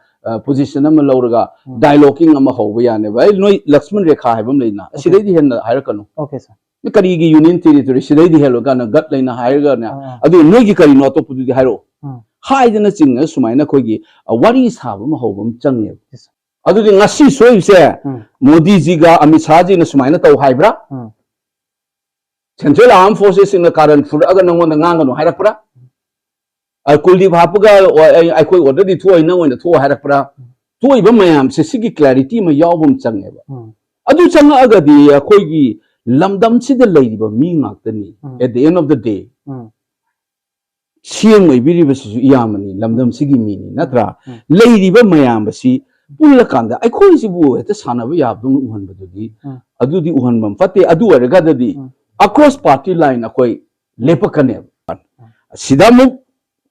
ꯄꯣꯖꯤꯁꯟ ꯑꯃ ꯂꯧꯔꯒ ꯎꯝ. ꯗꯥꯏꯂꯣꯒꯤꯡ ꯑꯃ ꯍꯧꯕ ꯌꯥꯅꯦꯕ꯫ ꯑꯩ ꯅꯣꯏ ꯂꯛꯁꯃꯟ ꯔꯦꯈꯥ ꯍꯥꯏꯕ ꯑꯃ ꯂꯩꯅ, ꯑꯁꯤꯗꯩꯗꯤ ꯍꯦꯟꯅ ꯍꯥꯏꯔꯛꯀꯅꯨ꯫ Okay, sir. ꯅꯣꯏ ꯀꯔꯤꯒꯤ ꯌꯨꯅꯤꯌꯟ ꯇꯦꯔꯤꯇꯣꯔꯤ ꯁꯤꯗꯩꯗꯤ ꯍꯦꯜꯂꯣ ꯀꯥꯏꯅ ꯒꯠ ꯂꯩꯅ ꯍꯥꯏꯔꯒꯅꯦ, ꯑꯥ, ꯑꯥ. ꯑꯗꯨ ꯅꯣꯏꯒꯤ ꯀꯔꯤꯅꯣ ꯑꯇꯣꯞꯄꯗꯨꯗꯤ ꯍꯥꯏꯔꯛꯑꯣ ꯎꯝ. ꯍꯥꯏꯗꯅ ꯆꯤꯡꯅ ꯁꯨꯃꯥꯏꯅ ꯑꯩꯈꯣꯏꯒꯤ ꯑ, ꯋꯥꯔꯤ ꯁꯥꯕ ꯑꯃ ꯍꯧꯕ ꯑꯃ ꯆꯪꯉꯦꯕ꯫ Yes, sir. ꯑꯗꯨꯗꯤ ꯉꯁꯤ ꯁꯣꯏꯕꯁꯦ ꯎꯝ. ꯃꯣꯗꯤꯖꯤꯒ ꯑꯃꯤꯠ ꯁꯥꯍꯖꯤꯅ ꯁꯨꯃꯥꯏꯅ ꯇꯧ ꯍꯥꯏꯕ꯭ꯔꯥ? ꯎꯝ. ꯁꯦꯟꯇ꯭ꯔꯦꯜ ꯑꯥꯔꯝ ꯐꯣꯔꯁꯦꯁꯁꯤꯡꯅ ꯀꯥꯔꯟ ꯐꯨꯔꯛꯑꯒ ꯅꯪꯉꯣꯟꯗ ꯉꯥꯡꯒꯅꯨ ꯍꯥꯏꯔꯛꯄ꯭ꯔꯥ? ꯑ, ꯀꯨꯜꯗꯤꯞ ꯍꯥꯞꯄꯒ, "ꯑꯣ, ꯑꯩ, ꯑꯩꯈꯣꯏ ꯑꯣꯔꯗꯔꯗꯤ ꯊꯣꯛꯑꯣꯏ, ꯅꯪ ꯑꯣꯏꯅ ꯊꯣꯛꯑꯣ" ꯍꯥꯏꯔꯛꯄ꯭ꯔꯥ? ꯊꯣꯛꯏꯕ ꯃꯌꯥꯝꯁꯦ ꯁꯤꯒꯤ ꯀ꯭ꯂꯦꯔꯤꯇꯤ ꯑꯃ ꯌꯥꯎꯕ ꯑꯃ ꯆꯪꯉꯦꯕ꯫ ꯎꯝ. ꯑꯗꯨ ꯆꯪꯉꯛꯑꯒꯗꯤ ꯑꯩꯈꯣꯏꯒꯤ ꯂꯝꯗꯝꯁꯤꯗ ꯂꯩꯔꯤꯕ ꯃꯤ ꯉꯥꯛꯇꯅꯤ꯫ ꯎꯝ. At the end of the day, ꯎꯝ. ꯁꯤ ꯑꯦꯝ ꯑꯣꯏꯕꯤꯔꯤꯕꯁꯤꯁꯨ ꯏꯌꯥꯝꯕꯅꯤ, ꯂꯝꯗꯝꯁꯤꯒꯤ ꯃꯤꯅꯤ, ꯅꯠꯇ꯭ꯔꯥ? ꯎꯝ. ꯂꯩꯔꯤꯕ ꯃꯌꯥꯝ ꯑꯁꯤ ꯄꯨꯜꯂꯀꯥꯟꯗ ꯑꯩꯈꯣꯏꯁꯤꯕꯨ ꯍꯦꯛꯇ ꯁꯥꯟꯅꯕ ꯌꯥꯕꯗꯧꯅ ꯎꯍꯟꯕꯗꯨꯗꯤ, ꯎꯝ. ꯑꯗꯨꯗꯤ ꯎꯍꯟꯕ ꯐꯠꯇꯦ꯫ ꯑꯗꯨ ꯑꯣꯏꯔꯒꯗꯤ ꯎꯝ. across party line ꯑꯩꯈꯣꯏ ꯂꯦꯞꯄꯛꯀꯅꯦꯕ꯫ ꯁꯤꯗ ꯑꯃꯨꯛ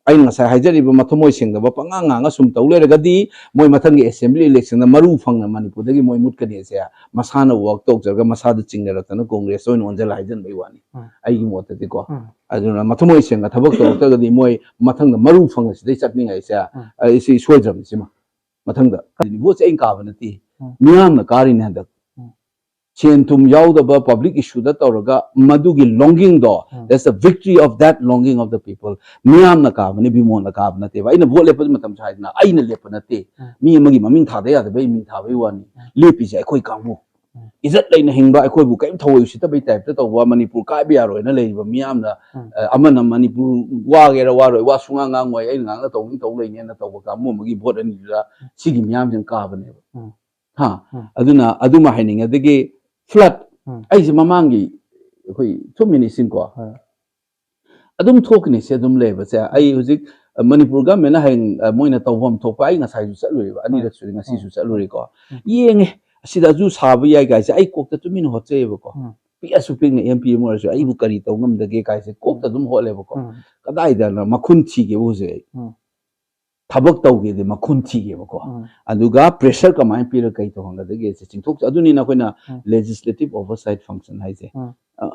ꯑꯩꯅ ꯉꯁꯥꯏ ꯍꯥꯏꯖꯔꯤꯕ ꯃꯊꯃꯣꯏ ꯁꯦꯡꯗꯕ ꯄꯉꯥꯡ ꯉꯥꯡꯉ ꯁꯨꯝ ꯇꯧ ꯂꯩꯔꯒꯗꯤ ꯃꯣꯏ ꯃꯊꯪꯒꯤ assembly election ꯗ ꯃꯔꯨ ꯐꯪꯅ ꯃꯅꯤꯄꯨꯔꯗꯒꯤ ꯃꯣꯏ ꯃꯨꯠꯀꯅꯤ꯫ ꯑꯁꯦ ꯃꯁꯥꯅ ꯋꯥꯛ ꯇꯧꯖꯔꯒ ꯃꯁꯥꯗ ꯆꯤꯡꯅꯔꯛꯇꯅ ꯀꯣꯡꯒ꯭ꯔꯦꯁꯇ ꯑꯣꯏꯅ ꯑꯣꯟꯁꯤꯜꯂ ꯍꯥꯏꯖꯟꯕꯩ ꯋꯥꯅꯤ, ꯎꯝ. ꯑꯩꯒꯤ ꯃꯣꯠꯇꯗꯤꯀꯣ꯫ ꯎꯝ. ꯑꯗꯨꯅ ꯃꯊꯃꯣꯏ ꯁꯦꯡꯅ ꯊꯕꯛ ꯇꯧꯔꯛꯇ꯭ꯔꯒꯗꯤ ꯃꯣꯏ ꯃꯊꯪꯗ ꯃꯔꯨ ꯐꯪꯅ ꯁꯤꯗꯩ ꯆꯠꯅꯤꯡꯉꯥꯏꯁꯦ, ꯎꯝ. ꯑꯩ ꯁꯤ ꯁꯣꯏꯗ꯭ꯔꯕꯅꯤ꯫ ꯁꯤꯃ ꯃꯊꯪꯗ ꯚꯣꯠꯁꯦ ꯑꯩꯅ ꯀꯥꯕ ꯅꯠꯇꯦ, ꯎꯝ. ꯃꯤꯌꯥꯝꯅ ꯀꯥꯔꯤꯅꯦ ꯍꯟꯗꯛ꯫ ꯎꯝ. ꯁꯦꯟ ꯊꯨꯝ ꯌꯥꯎꯗꯕ ꯄꯕ꯭ꯂꯤꯛ ꯏꯁꯨꯗ ꯇꯧꯔꯒ ꯃꯗꯨꯒꯤ ꯂꯣꯡꯒꯤꯡꯗꯣ, ꯎꯝ. that's the victory of that longing of the people. ꯃꯤꯌꯥꯝꯅ ꯀꯥꯕꯅꯤ, ꯕꯤꯃꯣꯜꯅ ꯀꯥꯕ ꯅꯠꯇꯦꯕ꯫ ꯑꯩꯅ ꯚꯣꯠ ꯂꯦꯞꯄ ꯃꯇꯝꯁꯨ ꯍꯥꯏꯗꯅ ꯑꯩꯅ ꯂꯦꯞꯄ ꯅꯠꯇꯦ, ꯎꯝ. ꯃꯤ ꯑꯃꯒꯤ ꯃꯃꯤꯡ ꯊꯥꯗ ꯌꯥꯗꯕ ꯑꯩ ꯃꯤꯡ ꯊꯥꯕꯩ ꯋꯥꯅꯤ꯫ ꯎꯝ. ꯂꯦꯞꯄꯤꯁꯦ ꯑꯩꯈꯣꯏ ꯀꯥꯡꯕꯨ, ꯎꯝ. ꯏꯖꯠ ꯂꯩꯅ ꯍꯤꯡꯕ, ꯑꯩꯈꯣꯏꯕꯨ ꯀꯔꯤꯝ ꯊꯑꯣꯏ ꯎꯁꯤꯠꯇꯕꯩ ꯇꯥꯏꯞꯇ ꯇꯧꯕ, ꯃꯅꯤꯄꯨꯔ ꯀꯥꯏꯕ ꯌꯥꯔꯣꯏꯅ ꯂꯩꯔꯤꯕ ꯃꯤꯌꯥꯝꯅ, ꯎꯝ. ꯑ, ꯑꯃꯅ ꯃꯅꯤꯄꯨꯔ ꯋꯥꯒꯦꯔꯥ ꯋꯥꯔꯣꯏ, ꯋꯥ ꯁꯨꯡꯉꯥꯡ ꯉꯥꯡꯉꯣꯏ, ꯑꯩꯅ ꯉꯥꯡꯅ ꯇꯧꯅꯤꯡ ꯇꯧ ꯂꯩꯅꯦꯅ ꯇꯧꯕ ꯀꯥꯡꯕꯨ ꯑꯃꯒꯤ ꯚꯣꯠ ꯑꯅꯤꯗꯨꯗ ꯁꯤꯒꯤ ꯃꯤꯌꯥꯝꯁꯤꯅ ꯀꯥꯕꯅꯦꯕ꯫ ꯎꯝ. ꯍꯥ? ꯎꯝ. ꯑꯗꯨꯅ ꯑꯗꯨꯃ ꯍꯥꯏꯅꯤꯡꯉꯦ꯫ ꯑꯗꯒꯤ ꯐ꯭ꯂꯠ, ꯎꯝ. ꯑꯩꯁꯦ ꯃꯃꯥꯡꯒꯤ ꯑꯩꯈꯣꯏ ꯊꯨꯝ ꯃꯤꯅꯤꯁꯤꯡꯀꯣ, ꯍꯣꯏ. ꯑꯗꯨꯝ ꯊꯣꯛꯀꯅꯤ ꯁꯦ, ꯑꯗꯨꯝ ꯂꯩꯕꯁꯦ꯫ ꯑꯩ ꯍꯧꯖꯤꯛ, ꯑ, ꯃꯅꯤꯄꯨꯔ ꯒꯃꯦꯟꯅ ꯍꯌꯦꯡ, ꯑ, ꯃꯣꯏꯅ ꯇꯧꯐꯝ ꯊꯣꯛꯄ, ꯑꯩ ꯉꯁꯥꯏꯁꯨ ꯆꯠꯂꯨꯔꯦꯕ, ꯑꯅꯤꯔꯛ ꯁꯨꯔꯦ, ꯉꯁꯤꯁꯨ ꯎꯝ. ꯆꯠꯂꯨꯔꯦꯀꯣ꯫ ꯎꯝ. ꯌꯦꯡꯉꯦ, ꯑꯁꯤꯗ ꯑꯗꯨ ꯁꯥꯕ ꯌꯥꯏ ꯀꯥꯏꯁꯦ ꯑꯩ ꯀꯣꯛꯇ ꯇꯨꯃꯤꯟꯅ ꯍꯣꯠꯆꯩꯌꯦꯕꯀꯣ꯫ ꯎꯝ. ꯄꯤꯛꯑꯁꯨ ꯄꯤꯛꯅ ꯑꯦꯝ ꯄꯤ ꯑꯃ ꯑꯣꯏꯔꯁꯨ ꯑꯩꯕꯨ ꯀꯔꯤ ꯇꯧ ꯉꯝꯗꯒꯦ ꯀꯥꯏꯁꯦ ꯀꯣꯛꯇ ꯑꯗꯨꯝ ꯍꯣꯠꯂꯦꯕꯀꯣ꯫ ꯎꯝ. ꯀꯗꯥꯏꯗꯅꯣ ꯃꯈꯨꯟ ꯊꯤꯒꯦꯕ ꯍꯧꯖꯤꯛ ꯑꯩ꯫ ꯎꯝ. ꯊꯕꯛ ꯇꯧꯒꯦꯗꯤ ꯃꯈꯨꯟ ꯊꯤꯒꯦꯕꯀꯣ꯫ ꯎꯝ. ꯑꯗꯨꯒ ꯄ꯭ꯔꯦꯁꯔ ꯀꯃꯥꯏꯅ ꯄꯤꯔꯒ ꯀꯩ ꯇꯧꯍꯟꯒꯗꯒꯦꯁꯦ ꯆꯤꯡꯊꯣꯛ-, ꯑꯗꯨꯅꯤꯅ ꯑꯩꯈꯣꯏꯅ ꯎꯝ. legislative oversight function ꯍꯥꯏꯁꯦ꯫ ꯎꯝ. ꯑ,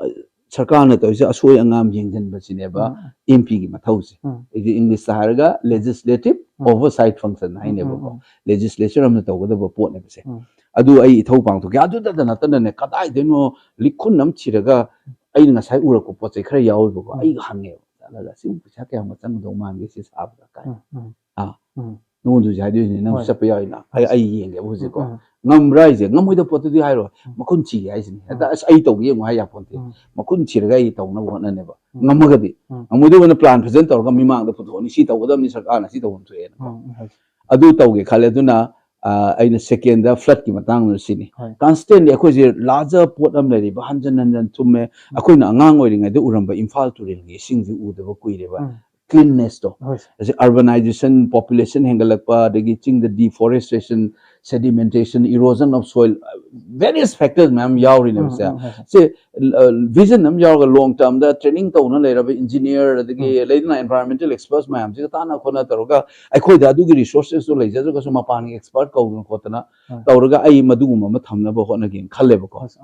ꯁꯔꯀꯥꯔꯅ ꯇꯧꯔꯤꯁꯦ ꯑꯁꯣꯏ ꯑꯉꯥꯝ ꯌꯦꯡꯁꯤꯟꯕꯁꯤꯅꯦꯕ ꯎꯝ. ꯑꯦꯝ ꯄꯤꯒꯤ ꯃꯊꯧꯁꯦ꯫ ꯎꯝ. ꯑꯩꯗꯤ ꯏꯪꯂꯤꯁꯇ ꯍꯥꯏꯔꯒ legislative ꯎꯝ꯫ Oversight function ꯎꯝ, ꯎꯝ, ꯍꯥꯏꯅꯦꯕꯀꯣ꯫ ꯎꯝ꯫ Legislature ꯑꯃꯅ ꯇꯧꯒꯗꯕ ꯄꯣꯠꯅꯦꯕꯁꯦ꯫ ꯎꯝ꯫ ꯑꯗꯨ ꯑꯩ ꯏꯊꯧ ꯄꯥꯡꯊꯣꯛꯀꯦ꯫ ꯑꯗꯨꯗꯇ ꯅꯠꯇꯅꯅꯦ, ꯀꯗꯥꯏꯗꯩꯅꯣ ꯂꯤꯈꯨꯟ ꯑꯃ ꯊꯤꯔꯒ ꯑꯩꯅ ꯉꯁꯥꯏ ꯎꯔꯛꯄ ꯄꯣꯠ ꯆꯩ ꯈꯔ ꯌꯥꯎꯋꯦꯕꯀꯣ꯫ ꯎꯝ꯫ ꯑꯩꯒ ꯍꯪꯉꯦꯕ, ꯆꯠꯂꯒ, "ꯁꯤꯕꯨ ꯄꯩꯁꯥ ꯀꯌꯥꯃꯨꯛ ꯆꯪꯒꯗꯧ ꯃꯥꯟꯒꯦ ꯁꯤ ꯁꯥꯕꯗ?" ꯀꯥꯏꯅ꯫ ꯎꯝ, ꯎꯝ꯫ ꯑꯥ꯫ ꯎꯝ꯫ ꯅꯉꯣꯟꯗꯁꯨ ꯍꯥꯏꯗꯣꯏꯅꯦ, ꯅꯪꯁꯨ ꯍꯣꯏ꯫ ꯆꯠꯄ ꯌꯥꯎꯋꯤꯅ꯫ ꯑꯩ, ꯍꯣꯏ꯫ ꯑꯩ ꯌꯦꯡꯒꯦꯕ ꯍꯧꯖꯤꯛꯀꯣ꯫ ꯎꯝ, ꯎꯝ꯫ ꯉꯝꯕ꯭ꯔꯥ ꯍꯥꯏꯁꯦ? ꯉꯝꯃꯣꯏꯗꯕ ꯄꯣꯠꯇꯨꯗꯤ ꯍꯥꯏꯔꯣꯏ꯫ ꯎꯝ꯫ ꯃꯈꯨꯟ ꯊꯤꯒꯦ ꯍꯥꯏꯁꯤꯅꯤ꯫ ꯍꯦꯛꯇ, ꯎꯝ꯫ "ꯑꯁ, ꯑꯩ ꯇꯧꯒꯦ ꯌꯦꯡꯉꯣ" ꯍꯥꯏ ꯌꯥꯄꯣꯟꯇꯦ꯫ ꯎꯝ꯫ ꯃꯈꯨꯟ ꯊꯤꯔꯒ ꯑꯩ ꯇꯧꯅꯕ ꯍꯣꯠꯅꯅꯦꯕ꯫ ꯎꯝ꯫ ꯉꯝꯃꯒꯗꯤ꯫ ꯎꯝ꯫ ꯉꯝꯃꯣꯏꯗꯕꯅ plan ꯐꯖꯅ ꯇꯧꯔꯒ ꯃꯤꯃꯥꯡꯗ ꯄꯨꯊꯣꯛꯑꯅꯤ, "ꯁꯤ ꯇꯧꯒꯗꯕꯅꯤ, ꯁꯔꯀꯥꯔꯅ ꯁꯤ ꯇꯧꯐꯝ ꯊꯣꯛꯑꯦꯅꯀꯣ"꯫ ꯎꯝ, ꯎꯝ, ꯍꯣꯏ꯫ ꯑꯗꯨ ꯇꯧꯒꯦ ꯈꯜꯂꯦ꯫ ꯑꯗꯨꯅ, ꯑ, ꯑꯩꯅ second flood ꯀꯤ ꯃꯇꯥꯡꯗꯨ ꯁꯤꯅꯤ꯫ ꯍꯣꯏ꯫ Constantly ꯑꯩꯈꯣꯏꯁꯦ larger ꯄꯣꯠ ꯑꯃ ꯂꯩꯔꯤꯕ, ꯍꯟꯖꯟ ꯍꯟꯖꯟ ꯊꯨꯝꯃꯦ꯫ ꯎꯝ꯫ ꯑꯩꯈꯣꯏꯅ ꯑꯉꯥꯡ ꯑꯣꯏꯔꯤꯉꯩꯗ ꯎꯔꯝꯕ ꯏꯝꯐꯥꯜ ꯇꯨꯔꯦꯜꯒꯤ ꯏꯁꯤꯡꯁꯤ ꯎꯗꯕ ꯀꯨꯏꯔꯦꯕ꯫ ꯎꯝ꯫ Cleanness ꯇꯣ꯫ ꯍꯣꯏ꯫ ꯑꯁꯤ urbanization, population ꯍꯦꯟꯒꯠꯂꯛꯄ, ꯑꯗꯒꯤ ꯆꯤꯡꯗ deforestation, sedimentation, erosion of soil, various factors ꯃꯌꯥꯝ ꯌꯥꯎꯔꯤꯅꯦꯕ ꯎꯝ, ꯁꯦ꯫ ꯎꯝ, ꯍꯣꯏ, ꯍꯣꯏ꯫ ꯁꯦ, ꯑ, vision ꯑꯃ ꯌꯥꯎꯔꯒ long term ꯗ training ꯇꯧꯅ ꯂꯩꯔꯕ engineer, ꯑꯗꯒꯤ ꯎꯝ꯫ ꯂꯩꯗꯅ environmental experts ꯃꯌꯥꯝꯁꯤꯒ ꯇꯥꯟꯅ ꯈꯣꯠꯅ ꯇꯧꯔꯒ ꯑꯩꯈꯣꯏꯗ ꯑꯗꯨꯒꯤ resources ꯇꯣ ꯂꯩꯖꯗ꯭ꯔꯒꯁꯨ ꯃꯄꯥꯟꯒꯤ expert ꯀꯧꯗꯅ ꯈꯣꯠꯇꯅ ꯍꯣꯏ꯫ ꯇꯧꯔꯒ ꯑꯩ ꯃꯗꯨꯒꯨꯝꯕ ꯑꯃ ꯊꯝꯅꯕ ꯍꯣꯠꯅꯒꯦꯅ ꯈꯜꯂꯦꯕꯀꯣ꯫ ꯍꯣꯏ, sir꯫